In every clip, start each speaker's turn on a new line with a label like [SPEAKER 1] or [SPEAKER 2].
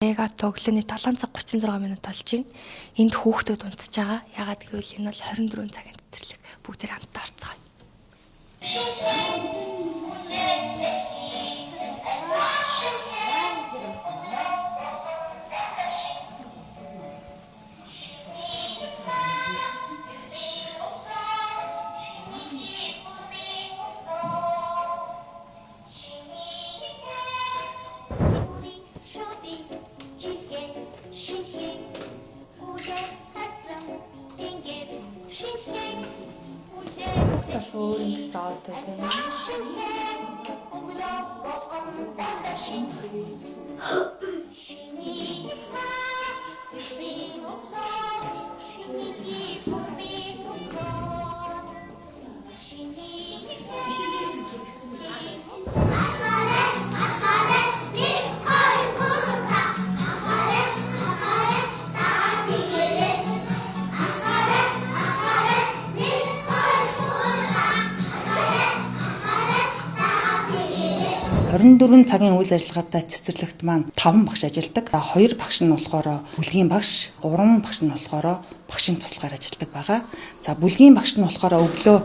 [SPEAKER 1] Яг одоо өглөөний 7 цаг 36 минут болж байна. Энд хүүхдүүд унтж байгаа. Яагаад гэвэл энэ бол 24 цагийн цэцэрлэг. Бүгдээр хамтдаа орцгоё. Хүүхд бол өөр юм гэсэн одоо тийм ээ.
[SPEAKER 2] Хорин дөрвөн цагийн үйл ажиллагаатай цэцэрлэгт маань 5 багш ажилладаг. 2 багш нь болохоор бүлгийн багш, 3 багш нь болохоор багшийн туслахаар ажилладаг байгаа. За, бүлгийн багш нь болохоор өглөө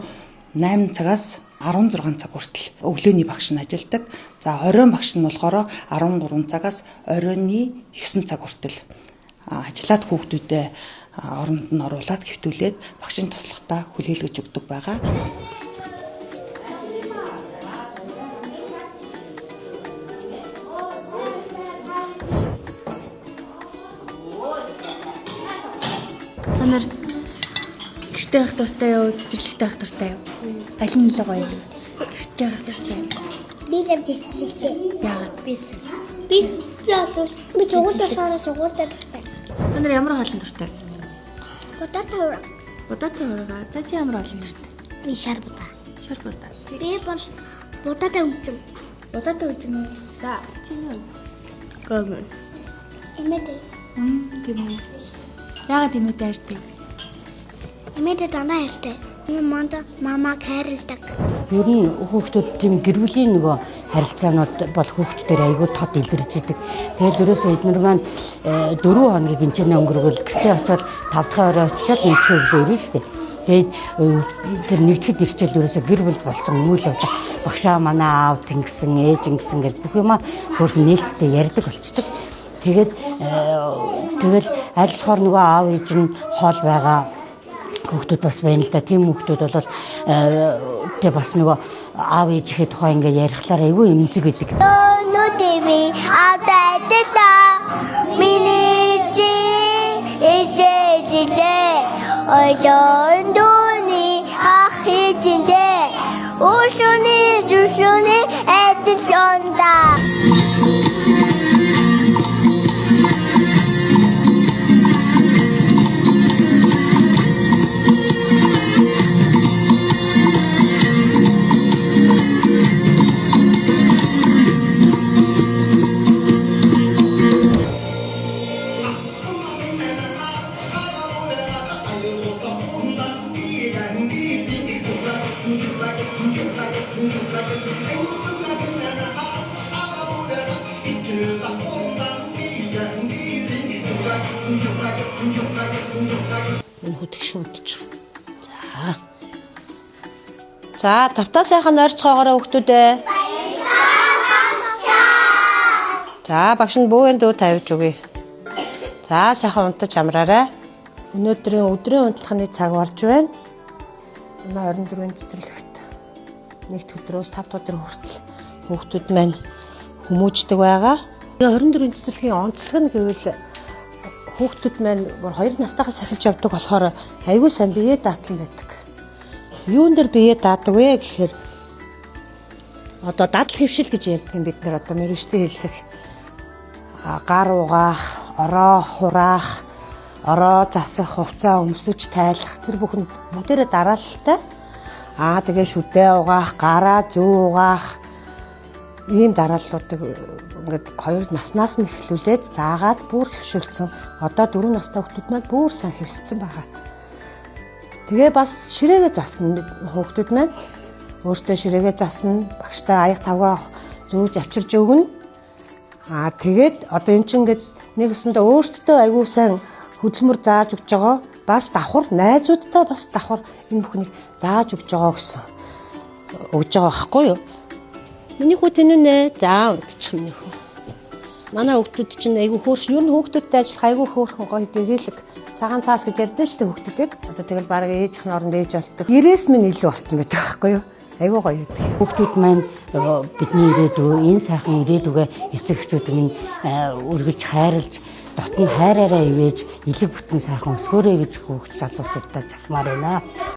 [SPEAKER 2] 8 цагаас 16 цаг хүртэл өглөөний багш нь ажилладаг. За, оройн багш нь болохоор 13 цагаас оройны 9 цаг хүртэл ажиллаад хүүхдүүдэд оронд нь оруулаад хэвтүүлээд багшийн туслахтаа хүлээлгэж өгдөг байгаа.
[SPEAKER 1] Та нар гэрте байх дуртай юу? Цэцэрлэгтэй байх дуртай юу? Аль нь илүү гоё юм? Гэрте байх дуртай юу?
[SPEAKER 3] Би л цэцэрлэгтэй.
[SPEAKER 1] Яагаад?
[SPEAKER 3] Би зөв. Би яа би сургуулиас сургуультай дуртай.
[SPEAKER 1] Та нар ямар хоолнд дуртай?
[SPEAKER 3] Будаа тавра.
[SPEAKER 1] Будаатай хуурай. За, чи ямар хоолнд дуртай?
[SPEAKER 3] Би шар будаа.
[SPEAKER 1] Шар будаа.
[SPEAKER 3] Би бол будаатай үтсэн.
[SPEAKER 1] Будаатай үгүй үү? За, чи юу? Гомн.
[SPEAKER 3] Эмээдэй.
[SPEAKER 1] Тийм үү. Яагаад эмээтэй хайртай?
[SPEAKER 3] Эмээдэй дандаа хайртай. Манда мамаг хайрладаг.
[SPEAKER 4] Ер нь хүүхдүүд тийм гэр бүлийн нөгөө харилцаанууд бол хүүхдүүдээр айгүй тод илэрж идэг. Тэгэл ерөөсөө эднэр маань 4 хоногийг энэ ч өнгөргөл гэртээ очиод 5 дахь орой очиод нэгдэх өглөө ирнэ шүү дээ. Тэгээд тэр нэгдэхэд ирчээл ерөөсөө гэр бүл болсон үйл явдал багшаа манай аав тэнгисэн, ээж ингэсэн гэж бүх юма хөөрхөн нээлттэй ярьдаг болчдөг. Тэгээд тэгэл аль болохоор нөгөө аав ээж нь хоол байгаа хүүхдүүд бас байна л да. Тийм хүүхдүүд бол тэ бас нөгөө аав ээжийнхээ тухай ингээ ярихлаар айгүй эмзэг байдаг.
[SPEAKER 3] Өнөөдөр би авдаадлаа. Миний чи эжээжлээ. Ойлон дүүний ах хийжиндээ. Өшөний зүшөний адил ондаа.
[SPEAKER 5] Энэ хөтгш унтчих. За. За, тавтаа сайхан ойрцоогоорой хүүхдүүд ээ. За, багш нь бөөн дүү тавьж өгье. За, сайхан унтаж амраарай. Өнөөдрийн өдрийн унтлагын цаг болж байна. Манай 24-ний цэцэрлэгт нэгд өдрөөс 5 дахь өдөр хүртэл хүүхдүүд маань хүмүүждэг байгаа. Тэгээ 24-ний цэцэрлэгийн онцлог нь гэвэл хүүхдүүд маань бүр 2 настайгаас эхэлж явдаг болохоор айгүй сайн бие даацсан байдаг. Юун дээр бие даадаг вэ гэхээр одоо дадал хэвшил гэж ярьдаг юм бид нар одоо мэргэжлийн хэллэг. Гар угаах, ороо хураах, ороо засах, хувцаа өмсөж тайлах тэр бүхэн бүгдээрээ дараалалтай. Аа, тэгээ шүдээ угаах, гараа зүү угаах ийм дарааллуудыг ингээд 2 наснаас нь эхлүүлээд заагаад бүр хэвшүүлсэн. Одоо 4 настай хүүхдүүд маань бүр сайн хэвсэлсэн байгаа. Тэгээ бас ширээгээ засна хүүхдүүд маань. Өөртөө ширээгээ засна, багштай аяг тавгаа зөөж авчирж өгнө. Аа, тэгээд одоо эн чинь ингээд Нэг өсөндөө өөртөө айгүй сайн хөдөлмөр зааж өгч байгаа. Бас давхар найзуудтай бас давхар энэ бүхнийг зааж өгч байгаа гэсэн. Өгж байгаа байхгүй юу? Миний хүү тэнүнэ. За унтчих миний хүү. Манай хүүхдүүд чинь айгүй хөөрш. Ер нь хүүхдүүдтэй ажиллах айгүй хөөрхөн гоё гэгээлэг. Цагаан цаас гэж ярьдэн шүү дээ хүүхдүүдийг. Одоо тэгэл баг ээжийнх нь оронд ээж болдог. 90-с минь илүү болцсон байдаг байхгүй юу? Айгүй гоё байдаг.
[SPEAKER 4] Хүүхдүүд маань бидний ирээдүй, энэ сайхан ирээдүгээ эцэг эхчүүд минь өргөж хайрлж, дотн хайраараа ивэж, элэг бүтэн сайхан өсгөөрэй гэж хүүхд залуучуудаа залхмаар байна.